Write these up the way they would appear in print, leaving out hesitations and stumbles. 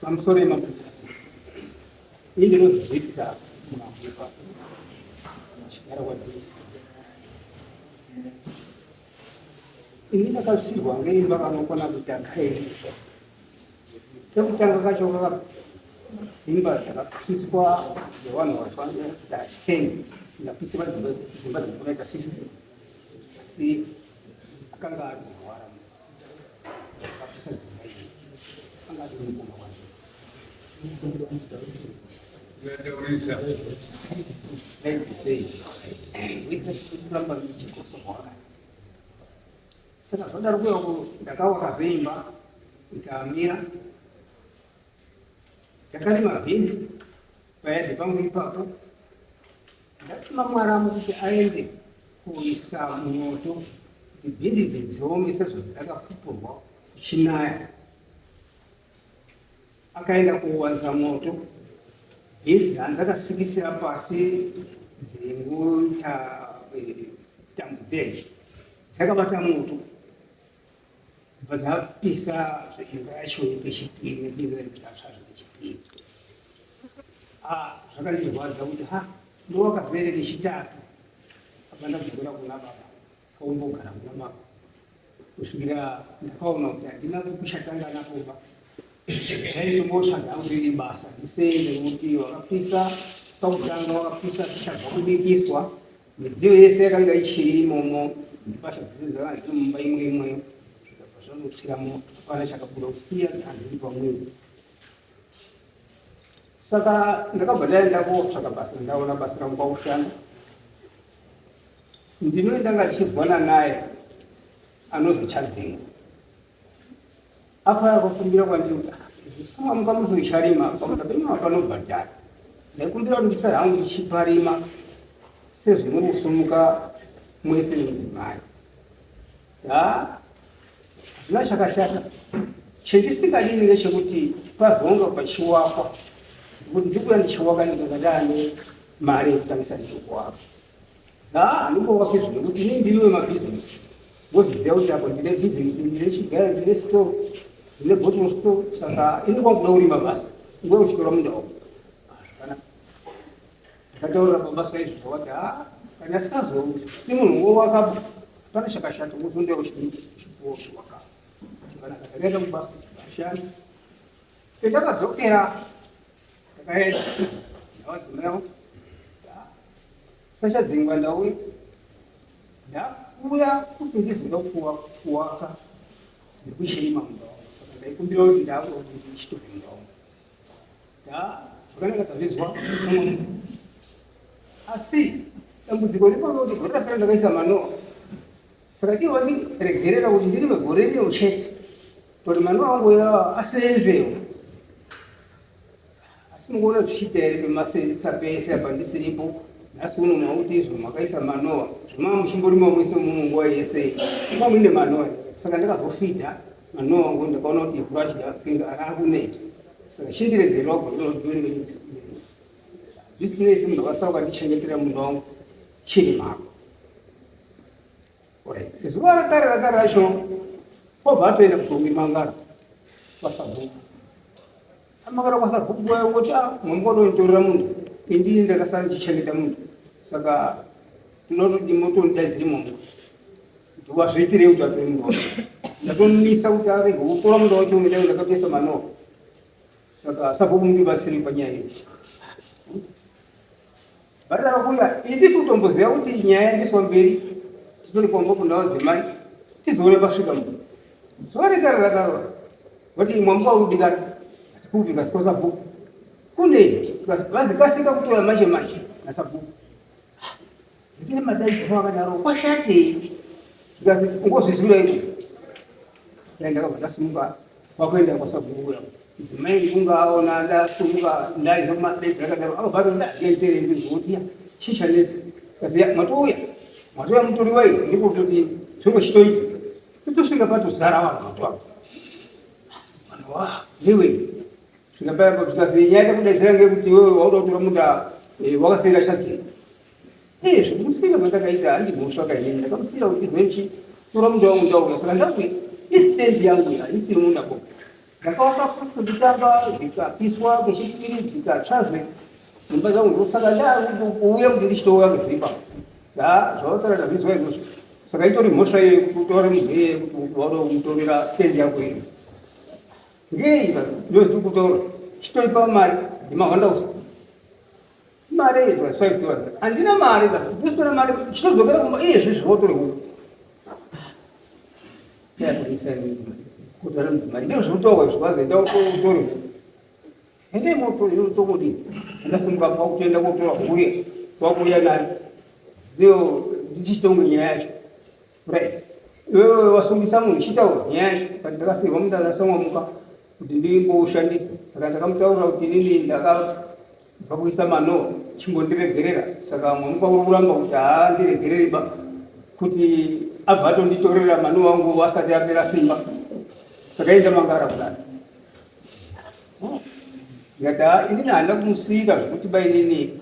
Pamusoro yemapurisa. Ini ndinonzi Victor Mahupa. Chigara kwaDC. Ini ndakatsvirwa ngeimba kanokwana kuita kairi. Kekutanga kacho imba dzakapiswa nevanhu vakaita 10 ndapisirwa dzimba dzinoita 50 asi akanga ari kurwara akapisa dzimba iyi anga ari mukoma wake. Saka zvadaro kuya uko ndakawaka zveimba ikamira ndakarima bhinzi payadhi pangu ipapo ndatuma mwaramu kuti aende kuisa moto kuti bhinzi idzi dziome sezvo dzakapupurwa kuchinaya. Akaenda kuwanza moto bhinzi dzanzakasikisira pasi dzingoita eh, tambo dzeji dzakabata moto bva dzapisa imba yacho yepechipiri nebinza dzikatsva zvepechipiri. Ah, zvakandirwadza kuti ha ndowakavere kechitatu apa ndadzokera kuna baba kaumbogara kuna baba kusvikira ndakaona kuti handina kuchatanga napo ba ndaitombosvaga hangu riri basa ndisende kuti wakapisa pakutanga wakapisa tichabva kubikiswa midziyo yese yakanga ichiri imomo mbatya dzese dzakanga dziri mumba imwe imwe zvikabva zvanotsviramo hapana chakabuda kusiya handiri pamwiri saka ndakabva ndaenda kotsvaka basa ndaona basa rangu kwakushanda ndinoenda ngachizwana naye anozi chadzinga Apa akakumbira kwandiri kuti ah, muka muzoicharima pakuti penyu panobhadhara. Ndaikumbira kuti ndisare hangu ndichiparima sezvinongosumuka mwese nemudzimai. Ha, hazvina chakashata. Chendisingadini ngechekuti pazonga pachiwakwa kuti ndikuya ndichiwaka ndikanga ndaane mari yekutangisa ndichikuwaka. Haa handingovaki zvinhu nekuti ini ndiri wemabhizinesi wozviziva kuti apo ndine bhizinesi ndine chigayo ndine store ndine bottle store saka ini kwangu kuda kurima basa nguva uchitora munda wako zvakanaka ndakataurira baba saizvo zvawati haa kana asikazo si munhu wowakaba pane chakashata wozonda uchipuwa uchiwakaba zvakanaka ndakaenda kubasa ashanda pendakadzokera ndakaenda ndavadzimai Sachadzingwa ndauya ndakuya kuti ndizive kuwaka nekuchirima munda wangu saka ndaikumbira kuti ndakuda kuti ndichitore munda wangu zvakanaka tazvizwa umwe asi dambudziko ripano kuti gore rapera ndakaisa manoa saka ivo vandiregerera kuti ndirime gore rino chete kuti manoa angu aseenzewo Asi mukuona zvichiita here pemasetsa pese apa ndisiripo nhasi uno mauti izvo makaisa manoa zvemava muchimborima mwese muno nguva yese ma muine manoa saka ndakazofidha manoa angu ndakaona kuti ivhu racho raakuneta saka chindiregerwa zvisinei munhu akasara ukandichengetera munda wangu chiri mako Zuva rakare rakare racho obva atoenda kutomimangara kwasabhuku. Amangara kwasabhuku wayo ngoti ah mamukodonitorera munhu indini ndakasara ndichichengeta munhu saka tinototi motonidaidziri mombe kuti wazviitirei kuti atore munhu wacho. Ndatomisa kuti arege kutora munhu wacho umidai ndakatoisa manoa saka sabhuku mundibatsirei panyaya iyi. Vadaro kuya indisi kutomboziva kuti nyaya yaendeswa mberi titori kwambo kundawo dzemai tizoone pasvika munhu zuva rekare rakarova vati mwamuka urubikana atikubika sikosabhuku kune vazikasika kutora manje manje nasabhuku ndine madaidziro akadaro kwashatei ndikati ungozvizwira iko ndakabva ndasimuka kwakuenda kwasabhuku uya mudzimai ndikunga aona ndasimuka ndaiza kumadedza akadaro akabva ati ndaentere ndizoti chii chanetsa kaziya matouya matouya mutori wai ndikutoti zvimwe chitoita totosvika patozara vanhu matoa vanhu wa ndiwe svika paya zvikazi nyaya takudaidzira ngekuti iwewe wauda kutora munda eh, wakasiyira chadzika Eh, zvekumusiyira kwandakaita handi mhosva kainini ndakamusiyira kuti izwe chi tora munda wangu ndauya saka ndauya istendi yangu haisiri munda ko Ndakavaka kutanga dzikapiswa, kechipiri dzikatsvazve dzimba dzangu. Ndosaka ndakuuya kuti ndichitouya ngezvipa zvavataura, ndazvizwa izvozvo. Saka itori mhosva iyoyo kuti utore munhu iyeye, kuti wauda kumutorera stendi yako iyo. Ngei ndozviri kutora chitoripa mari yemahwandausa mari $5. Handina mari, ndisitora mari, chitodzokera kumba iye zvezvi wotore huku. Kutora mudzimai ndizvo zvinotorwa izvo, vazoenda utore huku, ende motokudii. Ndasimuka kwakutoenda kotora huku iya, kwakuuya nayo, ndiyo ndichitonge nyaya yacho. Right, iwewe wasungisa munhu, chitaura nyaya yacho. But ndakasirwa munhu akasamwamuka kuti ndimboushandisa, saka ndakamutaurira kuti inini ndakabva kuisa mano, chimbondiregerera. Saka mwamuka uri kuramba kuti haandiregereri ba, kuti abva atonditorera mano wangu asati apera simba. Saka enda mangara kudai. Ndikati inini handina kumusiyira zvekuti ba inini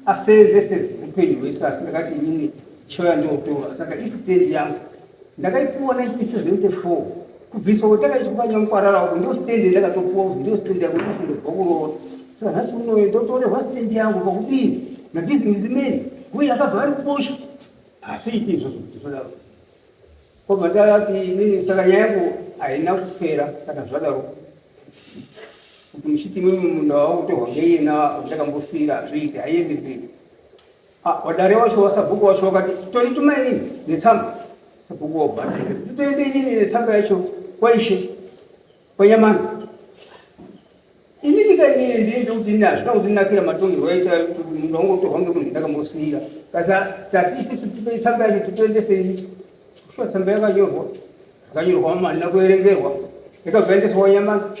asenzese upenyu hwese, asi ndakati inini choya ndotora. Saka isitendi yangu ndakaipuwa 1974, kubviswa kwetakaitwa panyamukwarara uku, ndo stendi ndakatopuwa kuti ndo stendi yangu, ndosindobva kuroora. Saka nhasi unoyo ndotorerwa stendi yangu pakudini nabhizinesi meni uye akabva ari kubosha? Hazviiti izvozvo kuti zvodaro. Kobva ndati inini, saka nyaya yangu haina kupera kana zvadaro, kuti muchiti imwimwi munda wakutorwa ngeiyena ndakambosiyira, hazviiti, haiendi mberi. Wadare wacho, wasabhuku wacho wakati tonituma inini netsamba, sabhuku wabhadhara, titoende inini netsamba yacho kwaishe kwanyamana. Inini ka inini ndini ndikuti ini hazvina kundinakira matongerwo aita kuti munda wangotorwa ngemunhu ndakambosiyira. Kasa tati isisu tipe tsamba yacho titoendese ini. Shuwa tsamba yakanyorwa, yakanyorwa handina kuerengerwa, yakabva yaendeswa kwanyamana.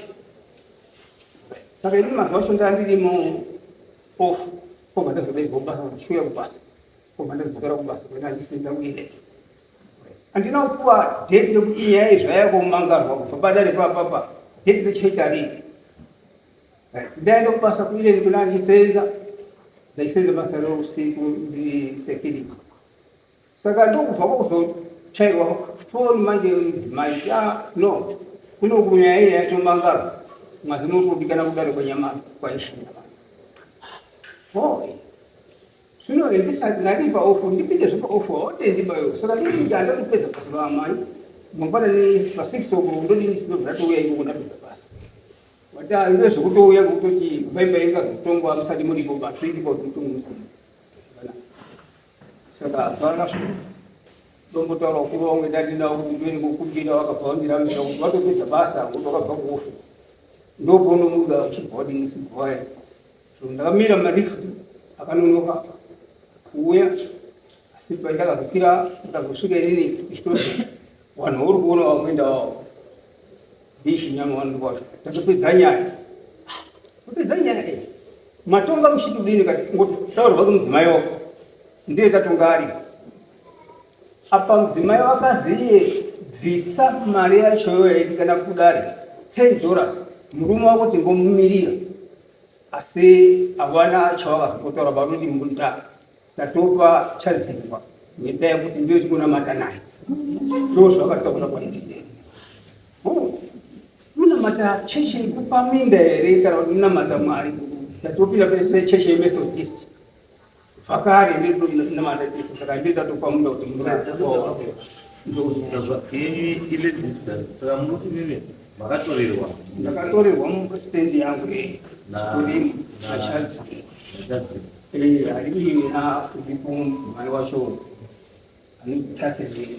Saka ini mazuva acho ndaa ndirimo off, kobva ndazodaidzwa kubasa kuti chiuya kubasa, kobva ndadzokera kubasa kuenda ndisinda kuenda. Handina kupuwa dheti rekuti nyaya iyi zvaya komangarwa kubva padare papapa, dheti rechoita rii. Ndaenda kubasa kuireni kuna ndisenza, ndaisenza basa reusiku ndiri security. Saka ndokubva kwakuzochairwa foni manje mudzimai, ah no, kuno kunyaya iyi yatomangarwa, mwazi murikudikana kudare kwanyama kwaishinyama. Oh, zvino ndisati ndati paoff, ndipinde zvepaoff, hautendi bayo. Saka ndini ndatopedza basa vamai mangwanani pa6 o'clock, ndodini sindobva ndatouya ikoko ndapedza basa. Wati ndezvekutouya kutoti bhaibheri ingazotongwa musati muripo, batiripo kuti mutonge musina. Saka zuva rakasvika, dombotaura ukuru wangu ndandinawo kuti ndoende kokumbira, wakabva wandirambira kuti watopedza basa, kuti wakabva kuofi, ndopaunomuda uchibva wadini sibva waenda. So ndakamira malift, akanonoka kuuya, asi pandakazokwira ndakazosvika inini ichitoti vanhu uri kuona wakuenda wavo ndishinyama vanhu wacho, tatopedza nyaya, topedza nyaya iyi. Matonga muchiti kudini? Kati ngotaurwa kuti mudzimai wako ndiye tatonga ari apa. Mudzimai wakaziye bvisa mari yachoyo yaidikana kudare, $10, murume wako tingomumirira, asi havana chavakazokotaura vanoti munda tatopa chadzingwa ngendaa yekuti ndiyo tikunamata naye. Ndo zvavakataura kwandiri. Munamata chechi yekupa minda here kana kuti munamata Mwari? Tatopinda pese chechi yeMethodist zvakare, ndinamata chechi, saka ndiyo tatopa munda kuti Yenyu ile distance, saka mukuti mimi makatorerwa? Ndakatorerwa mustendi yangu chitorimo nachadzi. Nachadzi. Ari iyena uripo mudzimai wacho anonzi Catherine.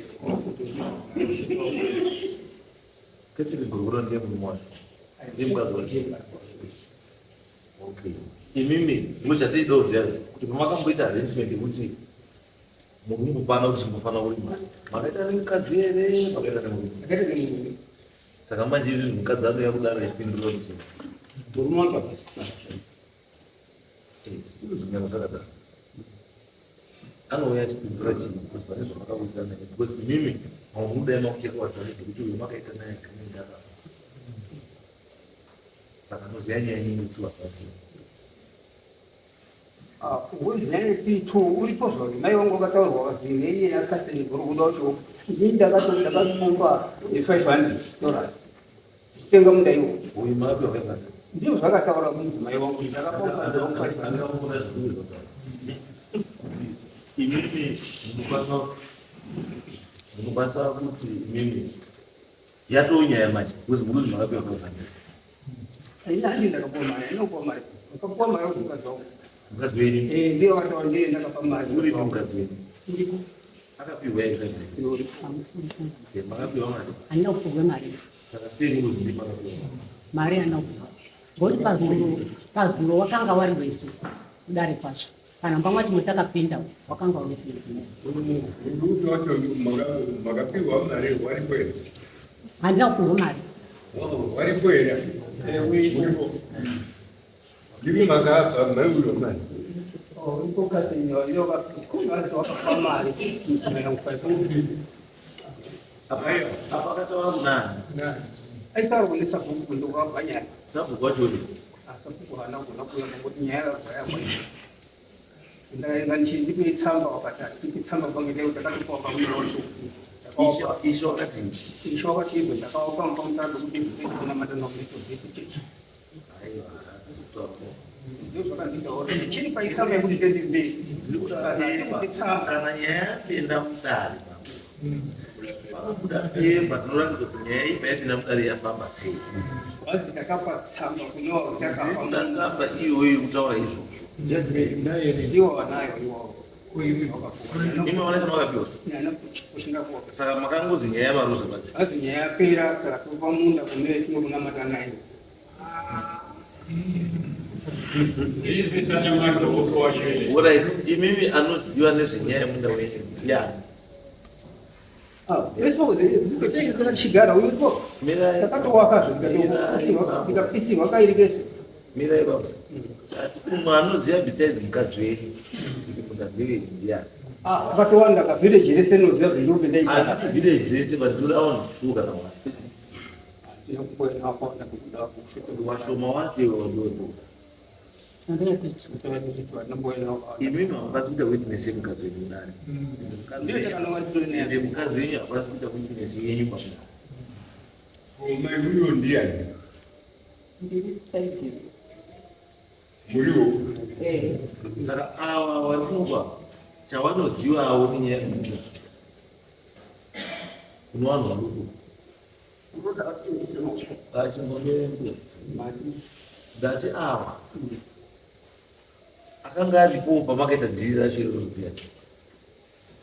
Catherine Guruguro ndiye murume wacho, ndiye mukadzi wacho. Okay, imimi muchatida kuziva kuti pamakamboita arrangement yekuti murungupana kuti chimbofanira kurima, makaita nemukadzi here, makaita nemurume? Ndakaita nemurume. Saka manje izvi mukadzi anouya kudaro achipindura kuti Murume wacho hapasina. Still zvinyama zvakadaro, anouya achipindura chii? Because pane zvamakawirirana naye, because imimi mamwe mudai makuteka advantage yekuti uyu makaita naye agreement akafa, saka anoziva nyaya yenyu kuti hapasina. Nyaya yechitu uripo zvao, mai vangu vakataurwa vazi neiye naCatherine Guruguda wacho, ndini ndakatomupa $500. Kutenga munda iwo. Uyu makapiwa 500. Ndizvo zvakataura mudzimai wangu kuti ndakapa mukadzi wangu 500. Andakamuona zvikuizwa. Kuti imimi munokwanisa kuti imimi yatoo nyaya manje because muri kuti makapiwa 500. Ini handi ndakapuwa mari, andinopuwa mari. Ndakapuwa mari mukadzi wangu. Mukadzi wenyu. Eh, ndiye wakataura ndiye ndakapa mari. Uri mukadzi wenyu. Ndiko. Akapiwa here 500? Eh, makapiwa mari. Handina kupihwe mari. Saka sei muri kuti makapiwa mari? Mari handina kupihwa. Ngokuti pazuro wakanga wari wese kudare kwacho. Kana mumba mwacho matakapinda wakanga wese. Upi wacho makapiwa mari waripo here? Handina kupihwa mari. Waripo here? Uripo. Ndimi makapa mai uyo mari. Oh, iko kasi iyo wakapa mari mudzimai wangu 500. Apa akataura kunani? Aitaura kune sabhuku ndokabva nyaya. Sabhuku wacho uri. Sabhuku haana kugona kuuya ngokuti nyaya yakabva yakwa. Ndakaenda ndipe tsamba wakati tipe tsamba pange leo takatopuwa pamwe wacho. Ishe wakati Ishe wakati izvo ndakawapa pamusana pekuti kuna matano kumethodist church. Aiwa, hatisi kutaura. Ndizvo zvakanditaura. Chiri paitsamba yekuti ndendemberi. Ndiri kutaura pepa. Kana nyaya yapinda mudare panobuda pepa tinoratidza kuti nyaya iyi payapinda mudare yafamba sei. Vanzi takapa tsamba kune takapa Kuda tsamba iyoyo yekutaura izvozvo. Ndiwo vanayo iwawo. Imi maona chamakapiwa. Kushingakuwa. Saka makangozi nyaya yamaruza badzi. Hanzi nyaya yapera takatopa munda kune timwe kunamata naye. Alright, imimi anoziva nezvenyaya yemunda wenyu ndiani? Chigara uyu uripo. Mirai. Takatowakazve tikapisirwa kairi kese. Mirai baba. Umwe anoziva besides mukadzi wenyu kuti munda ndewenyu ndiani? Akatowanda kavhireji rese rinoziva kuti ndope ndaisa. Hatisi village rese but ndinoda vanhu two kana one. Washoma wacho iwe ndodo. Imimi hamukwanisi kuita witness yemukadzi wenyu mudare. Ende mukadzi wenyu hakwanisi kuita witness yenyu pamudare. Mai uyo ndiani? Ndiri saidi. Muriwo. Eh. Saka ava varikupa chavanozivawo nenyaya yemunda. Kune vanhu vaduku. Achimbomire ndati ava akanga aripo pamakaita dhiri racho iroro piyani.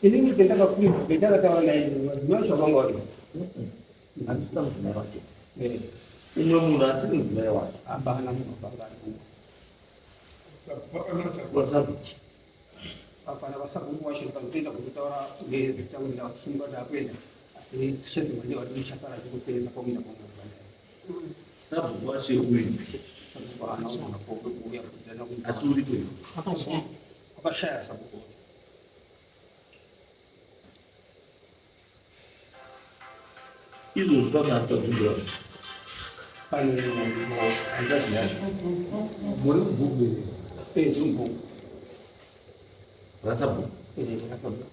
Inini pendakataura naye madzimai acho akanga vari. Handisina mudzimai wacho. Umwe munhu asiri mudzimai wacho. Hapana munhu akanga aripo. Wasabhuku. Hapana vasabhuku wacho ndikazotoenda kuzotaura nezita kuti ndasunga ndakuenda. Asi shedzimanje vati muchasara tikusevesa pamunda pamwe. Sabhuku wacho uyu Sabhuku haana kugona kuuya kudzana asi uripo iwe. Wakashaya. Wakashaya sabhuku. Izvozvi pane anotabvunzira. Pane murimo hanzvadzi yacho. Muri mubhuku here? Eh, ndiri mubhuku. Rasabhuku. Eh, rasabhuku.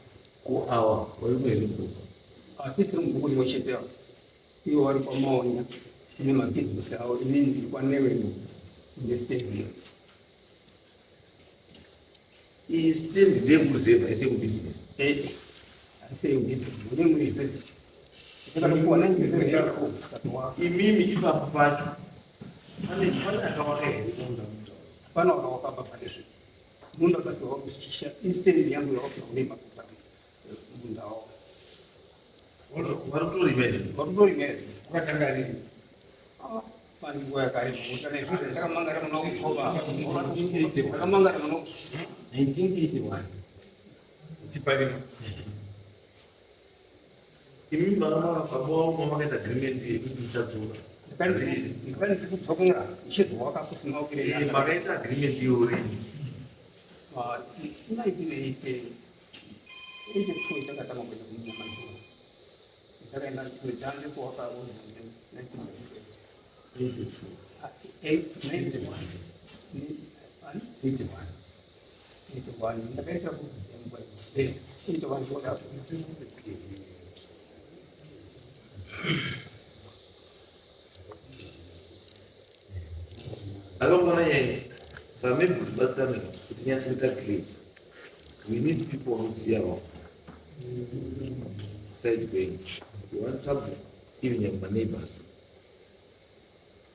Ko ava varimo here mubhuku? Hatisiri mubhuku rimwe chete ava. Ivo vari kwaMaonya kune mabhizinesi avo, inini ndiri kwaNeweno kune stendi iyo. Iyi stendi ndeyekuzevha isi yekubhizinesi. Eh, haisi yekubhizinesi, mune mureserve. Takatopuwa 1974 tikatowaka. Imimi ipapo pacho pane akawaka here munda munda? Hapana wakawaka pane zvinhu. Munda basi wakushisha istendi yangu yawakuna kurima munda wavo. Vari kutorima here? Vari kutorima here? Wakatanga rini? Pane nguva yakareba ndakamangara muna October. Ndakamangara muna 1981. Uchiparima. Imimi manga makabva makaita agreement yekuti muchadzura. Ndakanga ndikudzokera ndichizowaka kusina Eh, makaita agreement iyo rini? 1982 takatanga kuenda kunyamadzura. Ndakaenda kudange kuwaka 1978. 82. 91. 81. 81 ndakaita ku 81 kuda. Akamboona nyaya saka maybe kuti batsirane kuti nyatse kuita clear. We need people vanozivawo side kwenyu. We want some even your neighbors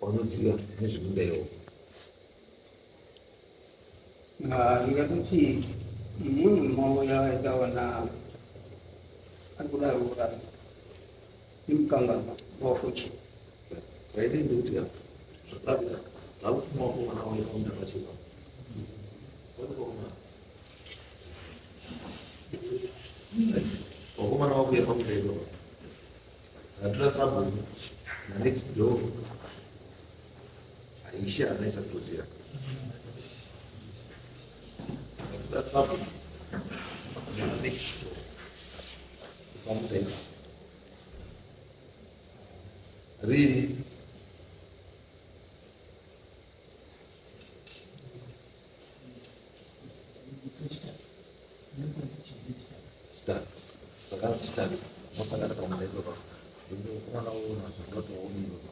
vanoziva nezvemunda iwowo. Ndingatoti munhu mauya ndaona ari kuda roora nemukangano wafuchi. Saidi ndikuti zvakaita zvakutuma vakomana vauya kumunda kwacho. Vakomana vakuya pamunda ipapo. Saka tora sabhuku nanext door Aisha anaisa kutoziva. Saka tora sabhuku nanext door pamunda ipapo. Rini? Chitatu. Saka chitatu. Mosangana pamunda ipapo. Vakomana voona zvangatoona ipapo.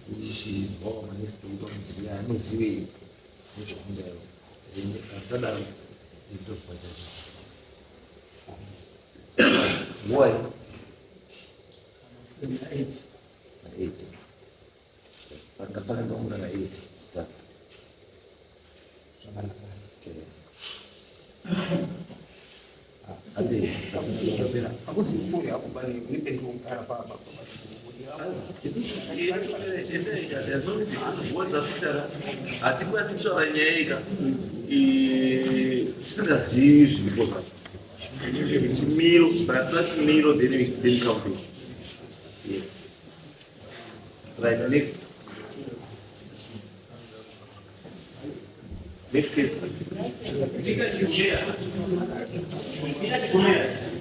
Kuchinzwa manext door anoziva anozivei nezvemunda ipapo. Then kana tadaro ndobva chacho. Nguwai? Na 8. Saka saka ndomunda na 8. Chitatu. Zvakanaka. Okay. Ade, Akuzipera. Akuzipuri akubani nependogara papa. Hatikwanisi kutaura nyaya ika tisingazivi zviripo zvacho chimiro. Saka toda chimiro, then we then come back. Yeah. Right, next case. Peter Chigumea. Peter Chigumea.